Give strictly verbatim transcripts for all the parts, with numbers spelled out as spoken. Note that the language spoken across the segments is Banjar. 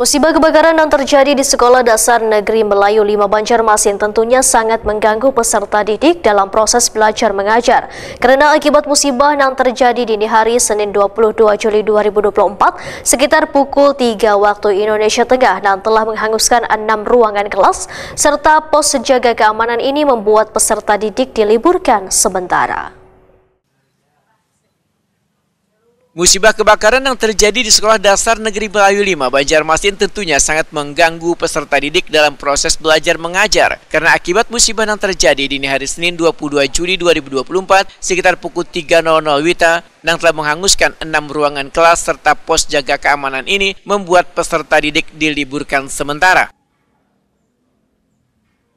Musibah kebakaran yang terjadi di Sekolah Dasar Negeri Melayu lima Banjarmasin tentunya sangat mengganggu peserta didik dalam proses belajar mengajar. Karena akibat musibah yang terjadi dini hari Senin dua puluh dua Juli dua ribu dua puluh empat sekitar pukul tiga waktu Indonesia Tengah dan telah menghanguskan enam ruangan kelas serta pos jaga keamanan ini membuat peserta didik diliburkan sementara. Musibah kebakaran yang terjadi di Sekolah Dasar Negeri Melayu lima Banjarmasin tentunya sangat mengganggu peserta didik dalam proses belajar mengajar. Karena akibat musibah yang terjadi dini hari Senin dua puluh dua Juli dua ribu dua puluh empat sekitar pukul tiga nol nol wita yang telah menghanguskan enam ruangan kelas serta pos jaga keamanan ini membuat peserta didik diliburkan sementara.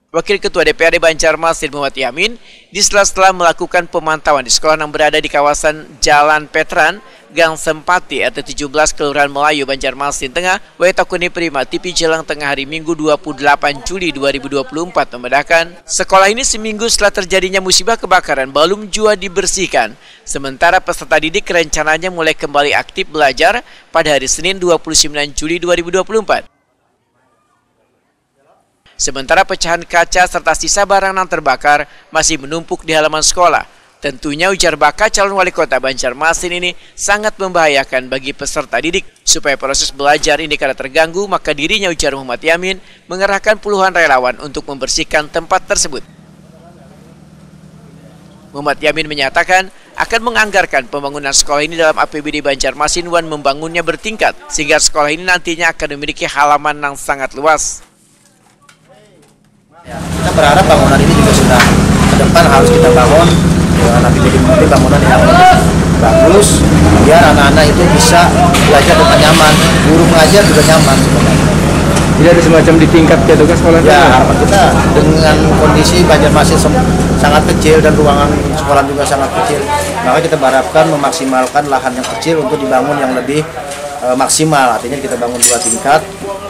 Wakil Ketua D P R D Banjarmasin Muhammad Yamin di sela-sela melakukan pemantauan di sekolah yang berada di kawasan Jalan Petran, Gang Sempati, R T tujuh belas, Kelurahan Melayu, Banjarmasin Tengah, Waitakuni Prima T V Jelang Tengah hari Minggu dua puluh delapan Juli dua ribu dua puluh empat membeberkan, sekolah ini seminggu setelah terjadinya musibah kebakaran belum jua dibersihkan. Sementara peserta didik rencananya mulai kembali aktif belajar pada hari Senin dua puluh sembilan Juli dua ribu dua puluh empat. Sementara pecahan kaca serta sisa barang yang terbakar masih menumpuk di halaman sekolah. Tentunya ujar baka calon wali kota Banjarmasin ini sangat membahayakan bagi peserta didik. Supaya proses belajar ini kada terganggu, maka dirinya, ujar Muhammad Yamin, mengerahkan puluhan relawan untuk membersihkan tempat tersebut. Muhammad Yamin menyatakan akan menganggarkan pembangunan sekolah ini dalam A P B D Banjarmasin wan membangunnya bertingkat, sehingga sekolah ini nantinya akan memiliki halaman yang sangat luas. Ya, kita berharap bangunan ini juga sudah ke depan harus kita bangun, ya, nanti jadi mungkin bangunan yang bagus, biar anak-anak itu bisa belajar dengan nyaman, guru mengajar juga nyaman sebenarnya. Jadi ada semacam di tingkat ya tugas sekolah Ya, harapan kita dengan kondisi Banjarmasin sem- sangat kecil dan ruangan sekolah juga sangat kecil, maka kita berharapkan memaksimalkan lahan yang kecil untuk dibangun yang lebih eh, maksimal. Artinya kita bangun dua tingkat,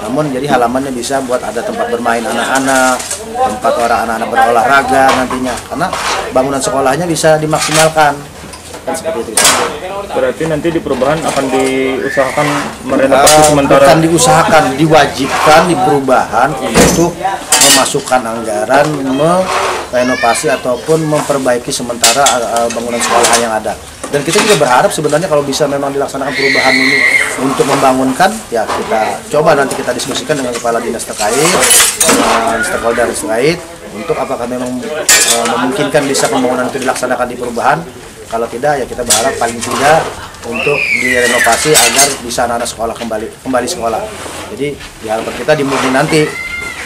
namun jadi halamannya bisa buat ada tempat bermain anak-anak, tempat orang anak-anak berolahraga nantinya. Karena bangunan sekolahnya bisa dimaksimalkan. Kan seperti itu. Berarti nanti di perubahan akan diusahakan merenovasi Eh, sementara. Bukan diusahakan, diwajibkan di perubahan untuk memasukkan anggaran merenovasi ataupun memperbaiki sementara eh, bangunan sekolah yang ada. Dan kita juga berharap sebenarnya kalau bisa memang dilaksanakan perubahan ini untuk membangunkan, ya kita coba nanti kita diskusikan dengan kepala dinas terkait, dengan stakeholder terkait, untuk apakah memang eh, memungkinkan bisa pembangunan itu dilaksanakan di perubahan. Kalau tidak, ya kita berharap paling tidak untuk direnovasi agar bisa anak-anak sekolah kembali kembali sekolah. Jadi diharapkan kita di murni nanti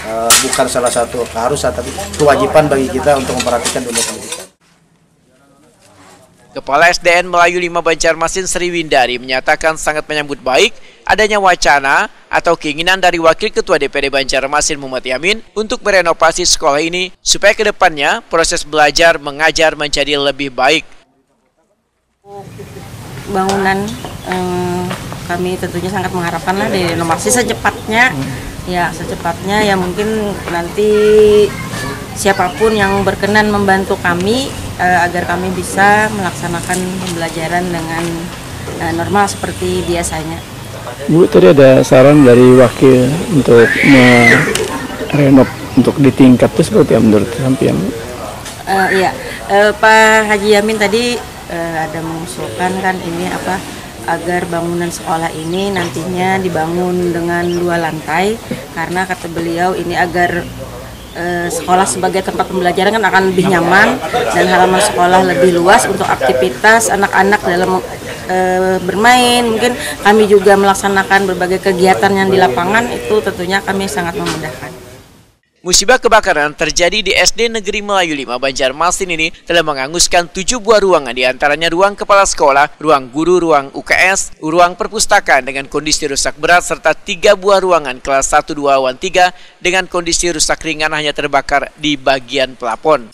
eh, bukan salah satu keharusan tapi kewajiban bagi kita untuk memperhatikan dunia pendidikan. Kepala S D N Melayu lima Banjarmasin Sri Windari menyatakan sangat menyambut baik adanya wacana atau keinginan dari Wakil Ketua D P D Banjarmasin Muhammad Yamin untuk merenovasi sekolah ini supaya ke depannya proses belajar mengajar menjadi lebih baik. Bangunan eh, kami tentunya sangat mengharapkan lah direnovasi secepatnya. Ya, secepatnya ya mungkin nanti siapapun yang berkenan membantu kami eh, agar kami bisa melaksanakan pembelajaran dengan eh, normal seperti biasanya. Bu, tadi ada saran dari wakil untuk merenov untuk di tingkat itu seperti apa menurut sampean? Eh, iya, Eh, Pak Haji Yamin tadi eh, ada mengusulkan kan ini apa agar bangunan sekolah ini nantinya dibangun dengan dua lantai karena kata beliau ini agar eh, sekolah sebagai tempat pembelajaran kan akan lebih nyaman dan halaman sekolah lebih luas untuk aktivitas anak-anak dalam eh, bermain. Mungkin kami juga melaksanakan berbagai kegiatan yang di lapangan itu tentunya kami sangat memudahkan. Musibah kebakaran terjadi di S D Negeri Melayu lima Banjarmasin ini telah menghanguskan tujuh buah ruangan, di antaranya ruang kepala sekolah, ruang guru, ruang U K S, ruang perpustakaan dengan kondisi rusak berat, serta tiga buah ruangan kelas satu, dua, wan tiga dengan kondisi rusak ringan hanya terbakar di bagian pelapon.